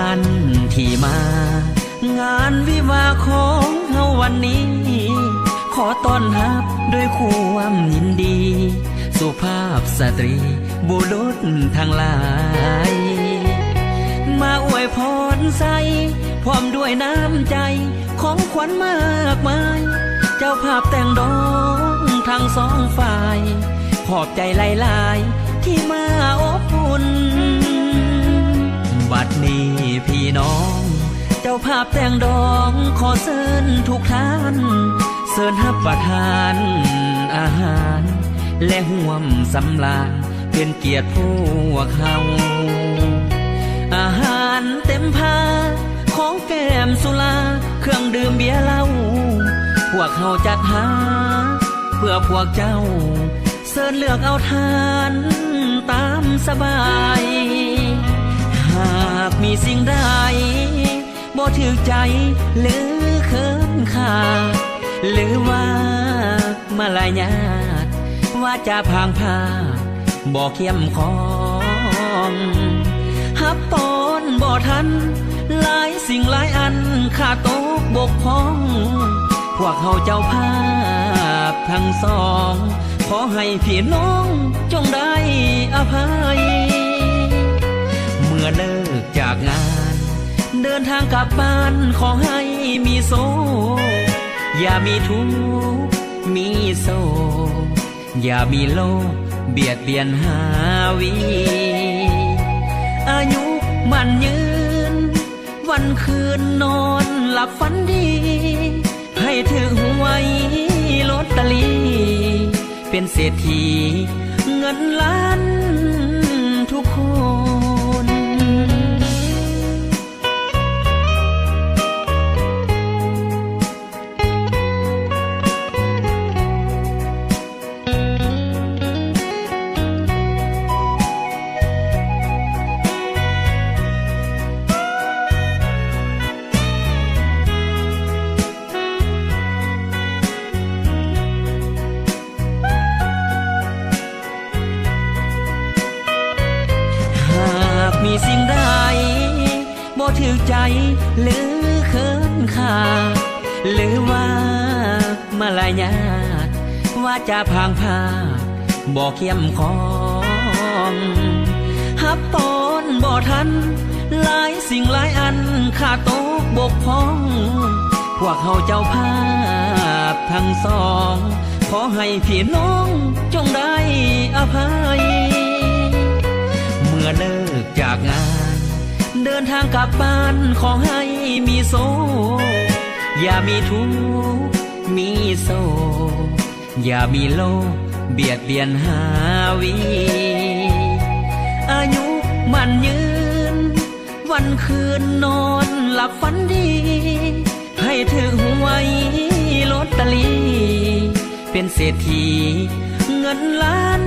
ອັນທີ່ມາ ງານວິວາຂອງເຮົາວັນນີ້ ຂໍຕ້ອນຮັບດ້ວຍຄວາມຍິນດີ ສຸພາບສະຕຣີ ບຸລຸດທັງຫຼາຍ ມາອວຍພອນໃສ່ ພ້ອມດ້ວຍນ້ຳໃຈ ຂອງຂວັນມາກມາຍ ເຈົ້າພາບແຕ່ງດອງທັງສອງຝ່າຍ ຂອບໃຈຫຼາຍໆ ທີ່ມາອົບອຸ່ນ ບັດນີ້ພີ່ນ້ອງ ເຈົ້າພາບແຕ່ງດອງ ຂໍເຊີນທຸກທ່ານ ເຊີນຮັບປະທານອາຫານ ແລະຮ່ວມສຳລານ ເປັນກຽດພວກເຮົາ ອາຫານເຕັມພາ ຂອງແກ້ມສຸລາ ເຄື່ອງດື່ມເບຍເຫຼົ້າ ພວກເຮົາຈັດຫາເພື່ອພວກເຈົ້າ ເຊີນເລືອກເອົາທ່ານຕາມສະບາຍ ຫາກມີສິ່ງໃດ ບໍ່ຖືກໃຈ ຫຼືເຂີນຄ້ານ ຫຼືວ່າມາລະຍາດ ວາຈາພາງພາ ບໍ່ເຂັ້ມຂອງ ຮັບຕ້ອນບໍ່ທັນ ຫຼາຍສິ່ງຫຼາຍອັນ ຂາດຕົກບົກຜ່ອງ ພວກເຮົາເຈົ້າພາບທັງສອງ ຂໍໃຫ້ພີ່ນ້ອງຈົ່ງໄດ້ອະໄພ ເມື່ອເລີກຈາກງານ ເດີນທາງກັບບ້ານ ຂໍໃຫ້ມີໂຊກ ຢ່າມີທຸກ ມີໂສກ ຢ່າມີໂລກບຽດບຽນຫາວີ ອາຍຸໝັ້ນຍືນ ວັນຄືນນອນຫຼັບຝັນດີ ໃຫ້ຖືກຫວຍລອດຕະລີ ເປັນເສດຖີເງິນລ້ານທຸກຄົນ. ຫາກມີສິ່ງໃດ ບໍ່ຖືກໃຈ ຫຼືເຂີນຄ້ານ ຫຼືວ່າມາລະຍາດ ວາຈາພາງພາ ບໍ່ເຂັ້ມຂອງ ຮັບຕ້ອນບໍ່ທັນ ຫຼາຍສິ່ງຫຼາຍອັນ ຂາດຕົກບົກຜ່ອງ ພວກເຮົາເຈົ້າພາບທັງສອງ ຂໍໃຫ້ພີ່ນ້ອງຈົ່ງໄດ້ອະໄພ ເມື່ອເລີກຈາກງານ ເດີນທາງກັບບ້ານ ຂໍໃຫ້ມີໂຊກ ຢ່າມີທຸກ ມີໂສກ ຢ່າມີໂລກບຽດບຽນຫາວີ ອາຍຸໝັ້ນຍືນ ວັນຄືນນອນຫຼັບຝັນດີ ໃຫ້ຖືກຫວຍລອດຕະລີ ເປັນເສດຖີເງິນລ້ານ